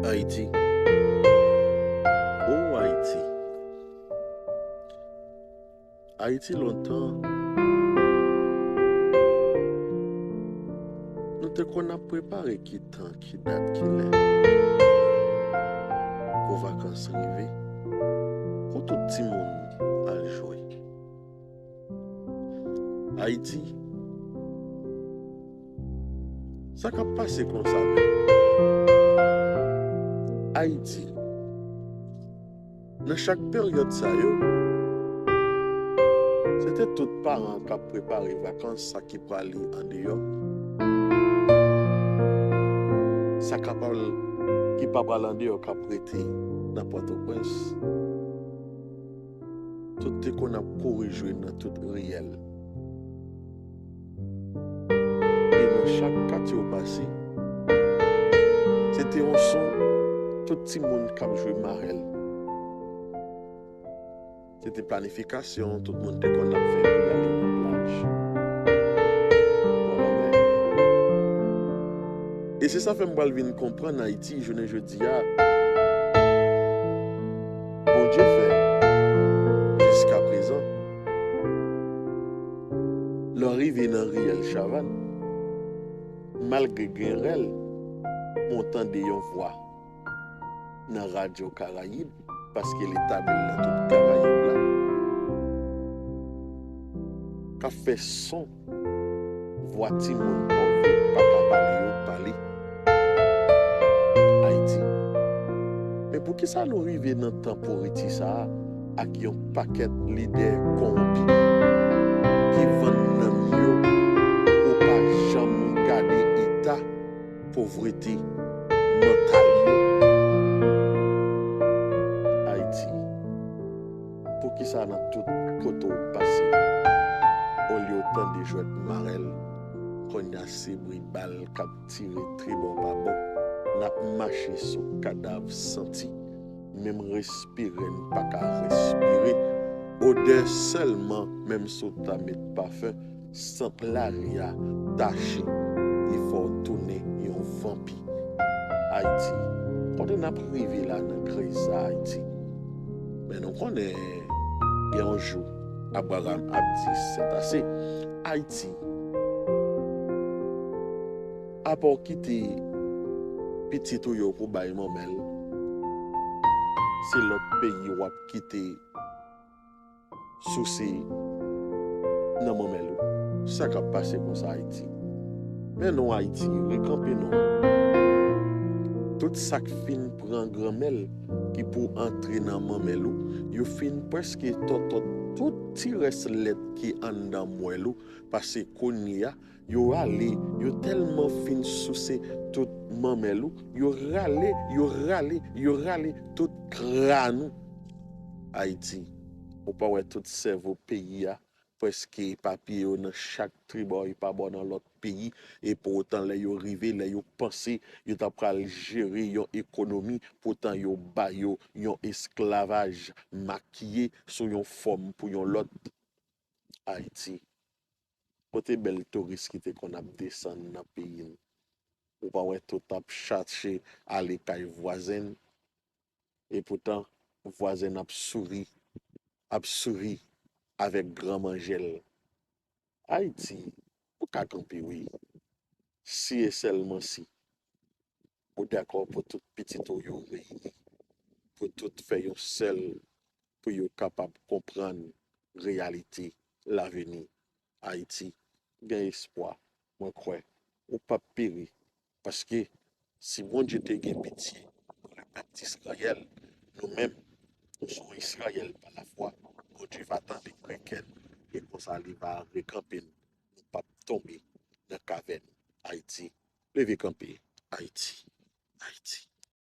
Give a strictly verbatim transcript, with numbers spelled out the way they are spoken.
Ayiti. O Ayiti. Ayiti lontan, nou te konn ap prepare ki tan, ki dat, ki lè pou vakans rive, pou tout timoun al jwe. Ayiti, sa k ap pase konsa menm? Ayiti, nan chak peryòd sa yo, se te tout paran k ap prepare vakans sa ki prale andeyò, sa k ap al, ki pa pral andeyò k ap rete nan Pòtoprens. Tout te konn ap kouri jwe nan tout riyèl. E nan chak katye w pase, se te yon son, tout timoun k ap jwe marèl. Se te planifikasyon tout moun te konn ap fè pou y ale nan plaj. Bò lanmè. E se sa fè m pral vin konprann Ayiti jounen jodi a. Bondye fè, jiskaprezan, lè w rive nan riyèl Chavann, malgre gen rèl, men w tande yon vwa nan Radyo Karayib, paske l etabli l nan tout Karayib la, k ap fè son vwa timoun pòv yo pa ka pale yo pale. Ayiti. Men poukisa nou rive nan tan pouriti sa a ak yon pakèt lidè kòwonpi ki vann nanm yo pou pa janm gade eta povrete mantal yo? Ayiti, poukisa nan tout kote w pase, olye w tande jwèt marèl, kounye a se bri bal k ap tire tribò pa bò, n ap mache sou kadav santi, menm respire n pa ka respire, odè sèlman, menm si w ta met pafen, sant lari a tache, li fè w tounen yon vanpi. Ayiti, kote n ap rive la nan kriz sa a, Ayiti? Men nou konnen gen yon jou Abraram ap di sètase. Ayiti, apa w kite pitit ou yo pou bay manmèl, se lòt peyi w ap kite souse nan manmèl ou. Sa k ap pase konsa Ayiti? Men non Ayiti, rekanpe non. Tout sa k fin pran granmèl ki pou antre nan manmèl ou, yo fin prèske tòtòt tout ti rès lèt ki anndan mwèl ou, pase kounye a, yo rale, yo tèlman fin souse tout manmèl ou, yo rale, yo rale, yo rale tout kràn ou. Ayiti, ou pa wè tout sèvo peyi a prèske epapiye yo nan chak tribò e pa bò nan lòt peyi, e pou otan lè yo rive, lè yo panse yo ta pral jere yon ekonomi, poutan yo ba yo yon esklavaj makiye sou yon fòm pou yon lòt. Ayiti, kote bèl touris ki te konn ap desann nan peyi n? Ou pa wè tout ap chache ale kay vwazen n? Epoutan, vwazen n ap souri, ap souri avèk gran manjè l. Ayiti, ou ka kanpe wi, si e sèlman si ou dakò pou tout pitit ou yo reyini, pou tout fè yon sèl, pou yo kapab konprann reyalite lavini. Ayiti, gen espwa, mwen kwè ou p ap peri, paske si Bondye te gen pitye pou lepèp Izrayèl, nou menm, nou se yon Izrayèl pa lafwa, Bondye va tande krikè n, e konsa li va rekanpe n, nou p ap tonbe nan kavèn. Ayiti, leve kanpe, Ayiti, Ayiti.